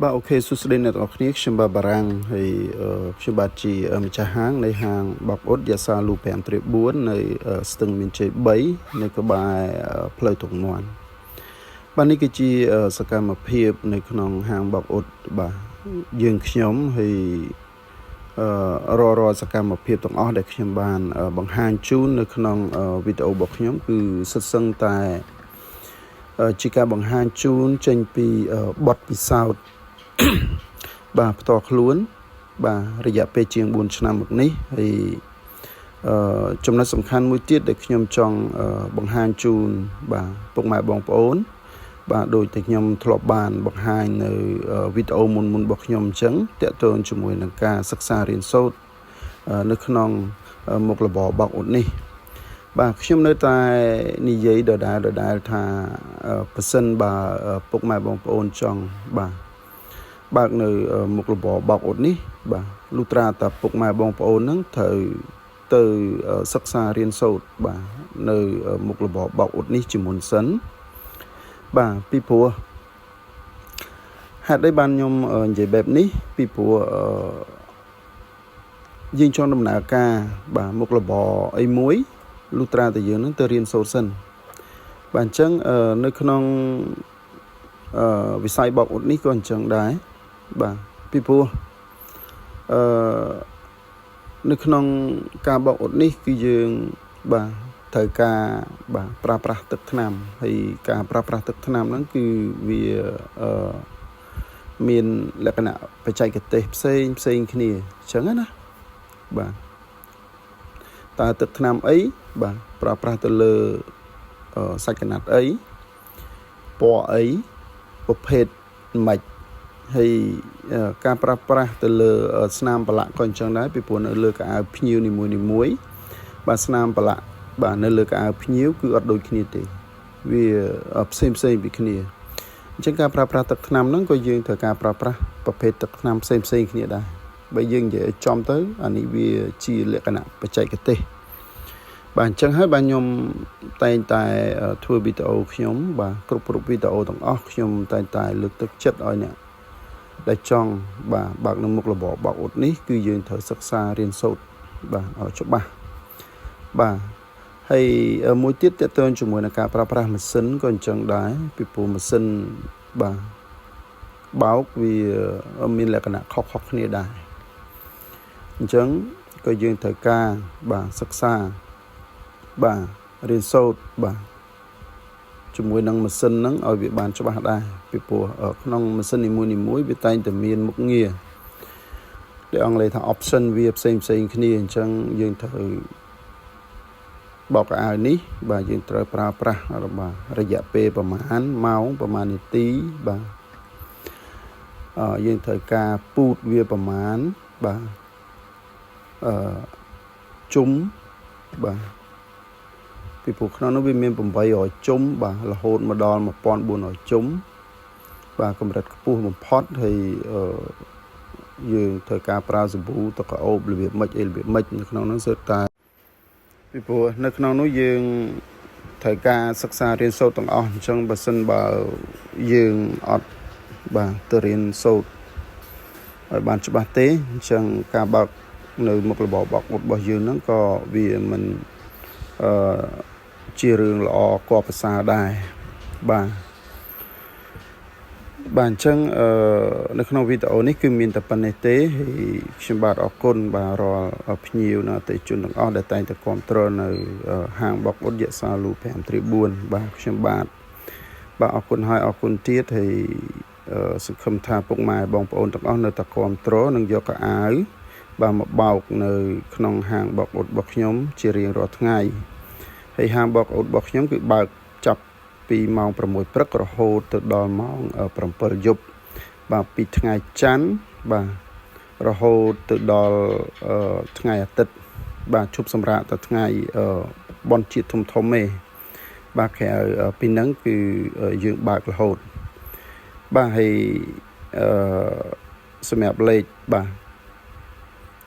បាទ OK សួស្តីអ្នកទាំងអស់គ្នាខ្ញុំបាទបារាំងហើយខ្ញុំបាទជាម្ចាស់ហាងនៃហាងបោកអ៊ុតយ៉ាសាលូ5ត្រី4នៅស្ទឹងមានជ័យ3នៅក្បែរផ្លូវតុងមន់បាទនេះគឺជាសកម្មភាពនៅក្នុងហាងបោកអ៊ុតបាទយើងខ្ញុំហើយរាល់សកម្មភាពទាំងអស់ដែលខ្ញុំបានបង្ហាញជូននៅក្នុងវីដេអូរបស់ខ្ញុំគឺសិតសឹងតែជាការបង្ហាញជូនចេញពីបទពិសោធន៍ បាទផ្ទាល់ខ្លួន បាទរយៈពេលជាង4ឆ្នាំមកនេះហើយចំណុចសំខាន់មួយទៀតដែលខ្ញុំចង់បង្ហាញជូនបាទពុកម៉ែបងប្អូន បាទដូចតែខ្ញុំធ្លាប់បានបង្ហាញនៅវីដេអូមុនមុនរបស់ខ្ញុំអញ្ចឹងតាក់ទងជាមួយនឹងការសិក្សារៀនសូត្រនៅក្នុងមុខរបរបោកអ៊ុតនេះបាទខ្ញុំនៅតែនិយាយដដែលដដែលថាប្រសិនបើពុកម៉ែបងប្អូនចង់បាទបើកនៅមុខរបរបោកអ៊ុតនេះបាទលុះត្រាតែពុកម៉ែបងប្អូននឹងត្រូវទៅសិក្សារៀនសូត្របាទនៅមុខរបរបោកអ៊ុតនេះជាមុនសិនបាទពីព្រោះហេតុអីបានខ្ញុំនិយាយបែបនេះពីព្រោះយើងចង់ដំណើរការបាទមុខរបរអីមួយលុះត្រាតែយើងនឹងទៅរៀនសូត្រសិនបាទអញ្ចឹងនៅក្នុងវិស័យបោកអ៊ុតនេះក៏អញ្ចឹងដែរបាទពីព្រោះអឺនៅក្នុងការបោកអ៊ុតនេះគឺយើងបាទត្រូវការបាទប្រើប្រាស់ទឹកថ្នាំហើយការប្រើប្រាស់ទឹកថ្នាំហ្នឹងគឺវាអឺមានលក្ខណៈបច្ចេកទេសផ្សេងផ្សេងគ្នាអញ្ចឹងណាបាទតើទឹកថ្នាំអីបាទប្រើប្រាស់ទៅលើសាច់កណាត់អីពណ៌អីប្រភេទមិនហើយការប្រើប្រាស់ទៅលើស្នាមប្រឡាក់ក៏អញ្ចឹងដែរពីព្រោះនៅលើកៅអៅភ្ញៀវនីមួយនីមួយបាទស្នាមប្រឡាក់បាទនៅលើកៅអៅភ្ញៀវគឺអត់ដូចគ្នាទេវាផ្សេងផ្សេងពីគ្នាអញ្ចឹងការប្រើប្រាស់ទឹកថ្នាំហ្នឹងក៏យើងត្រូវការប្រើប្រាស់ប្រភេទទឹកថ្នាំផ្សេងផ្សេងគ្នាដែរបើយើងនិយាយឲ្យចំទៅអានេះវាជាលក្ខណៈបច្ចេកទេសបាទអញ្ចឹងហើយបាទខ្ញុំតែងតែធ្វើវីដេអូខ្ញុំបាទគ្រប់គ្រប់វីដេអូទាំងអស់ខ្ញុំតែងតែលើកទឹកចិត្តឲ្យអ្នកដែលចង់បាទបើកនៅមុខរបរបោកអ៊ុតនេះគឺយើងត្រូវសិក្សារៀនសូត្របាទឲ្យច្បាស់បាទហើយមួយទៀតតើតើជាមួយនឹងការប្រើប្រាស់ម៉ាស៊ីនក៏អញ្ចឹងដែរពីព្រោះម៉ាស៊ីនបាទបោកវាមានលក្ខណៈខុសៗគ្នាដែរអញ្ចឹងក៏យើងត្រូវការបាទសិក្សាបាទរៀនសូត្របាទជាមួយនឹងម៉ាស៊ីនហ្នឹងឲ្យវាបានច្បាស់ដែរពីព្រោះក្នុងម៉ាស៊ីននីមួយៗវាតែងតែមានមុខងារដែលអង់គ្លេសថា option វាផ្សេងផ្សេងគ្នាអញ្ចឹងយើងត្រូវបោកកៅអៅនេះបាទយើងត្រូវប្រើប្រាស់បាទរយៈពេលប្រហែលម៉ោងប្រហែលនាទីបាទអឺយើងត្រូវការពូតវាប្រហែលបាទអឺជុំបាទពីព្រោះក្នុងនោះវាមាន800ជុំបាទរហូតមកដល់1400ជុំបាទកម្រិតខ្ពស់បំផុតហើយអឺយើងត្រូវការប្រើសាប៊ូទឹកក្រអូបរបៀបម៉េចអីរបៀបម៉េចនៅក្នុងនោះសុទ្ធតែពីព្រោះនៅក្នុងនោះយើងត្រូវការសិក្សារៀនសូត្រទាំងអស់អញ្ចឹងបើសិនបើយើងអត់បាទទៅរៀនសូត្រឲ្យបានច្បាស់ទេអញ្ចឹងការបើកនៅមុខរបរបោកអ៊ុតរបស់យើងហ្នឹងក៏វាមិនអឺជារឿងល្អគួរប្រសើរដែរបាទបាទអញ្ចឹងអឺនៅក្នុងវីដេអូនេះគឺមានតែប៉ុណ្ណេះទេហើយខ្ញុំបាទអរគុណបាទរាល់ភ្ញៀវនិងអតិថិជនទាំងអស់ដែលតែងតែគាំទ្រនៅហាងបោកអ៊ុតយសាលូ534បាទខ្ញុំបាទបាទអរគុណហើយអរគុណទៀតហើយសង្ឃឹមថាពុកម៉ែបងប្អូនទាំងអស់នៅតែគាំទ្រនិងយកកៅអៅបាទមកបោកនៅក្នុងហាងបោកអ៊ុតរបស់ខ្ញុំជារៀងរាល់ថ្ងៃហើយហាងបោកអ៊ុតរបស់ខ្ញុំគឺបើកចាប់ពីម៉ោង6ព្រឹករហូតទៅដល់ម៉ោង7យប់បាទពីថ្ងៃច័ន្ទបាទរហូតទៅដល់ថ្ងៃអាទិត្យបាទឈប់សម្រាកតែថ្ងៃបុណ្យជាតិធំធំទេបាទក្រៅពីហ្នឹងគឺយើងបើករហូតបាទហើយអឺសម្រាប់លេខបាទ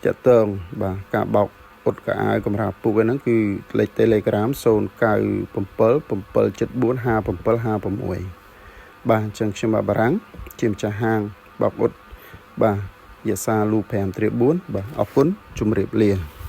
តាក់ទងបាទការបោកអ៊ុតកៅអៅកម្រាលពុកហ្នឹងគឺលេខ Telegram 097 774 5756បាទអញ្ចឹងខ្ញុំបាទបារាំងជាម្ចាស់ហាង បោកអ៊ុតបាទយសាលូ5ត្រា4បាទអរគុណជម្រាបលា។